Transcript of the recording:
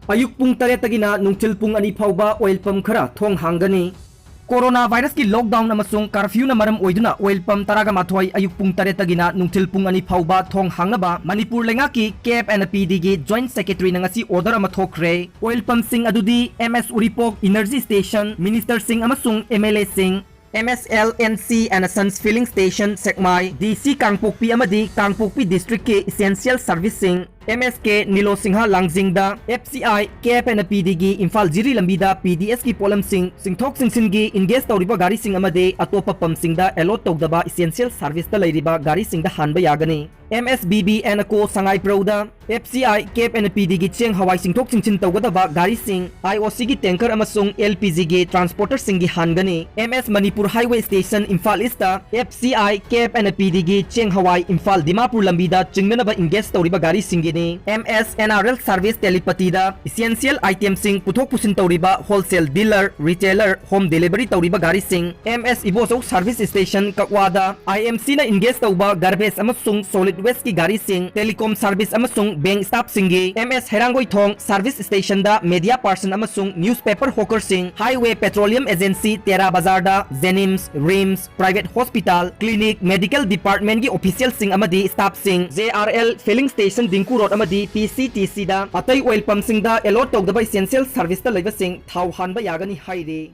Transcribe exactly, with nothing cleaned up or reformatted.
ꯑꯌꯨꯛ ꯄꯨꯡ ꯇꯔꯦꯠꯇꯒꯤꯅ ꯅꯨꯡꯊꯤꯜ ꯄꯨꯡ ꯑꯅꯤ ꯐꯥꯎꯕ oil pump ꯈꯔ ꯊꯣꯡ ꯍꯥꯡꯒꯅꯤ꯫ Corona virusꯀꯤ lockdown ꯑꯃꯁꯨꯡ curfewꯅ ꯃꯔꯝ ꯑꯣꯏꯗꯨꯅ oil pump ꯇꯔꯥꯒ ꯃꯥꯊꯣꯏ ꯑꯌꯨꯛ ꯄꯨꯡ ꯇꯔꯦꯠꯇꯒꯤꯅ ꯅꯨꯡꯊꯤꯜ ꯄꯨꯡ ꯑꯅꯤ ꯐꯥꯎꯕ ꯊꯣꯡ ꯍꯥꯡꯅꯕ ꯃꯅꯤꯄꯨꯔ ꯂꯩꯉꯥꯛꯀꯤ K F and P Dꯒꯤ Joint Secretaryꯅ ꯉꯁꯤ order ꯑꯃ ꯊꯣꯛꯈ꯭ꯔꯦ꯫ Oil pumpꯁꯤꯡ ꯑꯗꯨꯗꯤ M S ꯎꯔꯤꯄꯣꯛ Energy Station, ministerꯁꯤꯡ ꯑꯃꯁꯨꯡ M L Aꯁꯤꯡ, M S L N C and Sons Filling Station Sekmai, D C ꯀꯥꯡꯄꯣꯛꯄꯤ ꯑꯃꯗꯤ ꯀꯥꯡꯄꯣꯛꯄꯤ districtꯀꯤ essential serviceꯁꯤꯡ, M S K ꯅꯤꯂꯣ Singh ꯂꯥꯡꯖꯤꯡꯗ, F C I, K F and P Dꯒꯤ Imphal ꯖꯤꯔꯤ ꯂꯝꯕꯤꯗ P D Sꯀꯤ ꯄꯣꯠꯂꯝꯁꯤꯡ ꯆꯤꯡꯊꯣꯛ ꯆꯤꯡꯁꯤꯟꯒꯤ engage ꯇꯧꯔꯤꯕ ꯒꯥꯔꯤꯁꯤꯡ ꯑꯃꯗꯤ ꯑꯇꯣꯞꯄ pumpꯁꯤꯡꯗ allot ꯇꯧꯗꯕ essential serviceꯇ ꯂꯩꯔꯤꯕ ꯒꯥꯔꯤꯁꯤꯡꯗ ꯍꯥꯟꯕ ꯌꯥꯒꯅꯤ꯫ M S B B and Co ꯁꯉꯥꯏꯄ꯭ꯔꯧꯗ F C I, K F and P Dꯒꯤ ꯆꯦꯡ ꯍꯋꯥꯏ ꯆꯤꯡꯊꯣꯛ ꯆꯤꯡꯁꯤꯟ ꯇꯧꯒꯗꯕ ꯒꯥꯔꯤꯁꯤꯡ, I O Cꯒꯤ tanker ꯑꯃꯁꯨꯡ L P Gꯒꯤ transporterꯁꯤꯡꯒꯤ ꯍꯥꯟꯒꯅꯤ꯫ M S Manipur Highway Station Imphal Eastꯇ F C I, K F and P Dꯒꯤ ꯆꯦꯡ ꯍꯋꯥꯏ ꯏꯝꯐꯥꯜ ꯗꯤꯃꯥꯄꯨꯔ ꯂꯝꯕꯤꯗ ꯆꯤꯡꯅꯅꯕ engage ꯇꯧꯔꯤꯕ ꯒꯥꯔꯤꯁꯤꯡꯒꯤꯅꯤ꯫ M S N R L Service ꯇꯦꯂꯤꯄꯇꯤꯗ essential itemꯁꯤꯡ ꯄꯨꯊꯣꯛ ꯄꯨꯁꯤꯟ ꯇꯧꯔꯤꯕ wholesale dealer, retailer, home delivery ꯇꯧꯔꯤꯕ ꯒꯥꯔꯤꯁꯤꯡ, M S Ibochou Service Station ꯀꯛꯋꯥꯗ I M Cꯅ engage ꯇꯧꯕ garbage ꯑꯃꯁꯨꯡ solid wasteꯀꯤ ꯒꯥꯔꯤꯁꯤꯡ, telecom service ꯑꯃꯁꯨꯡ bank staffꯁꯤꯡꯒꯤ, M S ꯍꯩꯔꯥꯡꯒꯣꯏꯊꯣꯡ Service Stationꯗ media person ꯑꯃꯁꯨꯡ newspaper hawkerꯁꯤꯡ, Highway Petroleum Agency ꯇꯦꯔꯥ ꯕꯖꯥꯔꯗ, JNIMS, RIMS, private hospital, clinic, medical departmentꯀꯤ officialꯁꯤꯡ ꯑꯃꯗꯤ staffꯁꯤꯡ, J R L Filling Station Dingku road ꯑꯃꯗꯤ P C T Cꯗ ꯑꯇꯩ oil pumpꯁꯤꯡꯗ allot ꯇꯧꯗꯕ essential serviceꯇ ꯂꯩꯕꯁꯤꯡ ꯊꯥꯎ ꯍꯥꯟꯕ ꯌꯥꯒꯅꯤ ꯍꯥꯏꯔꯤ꯫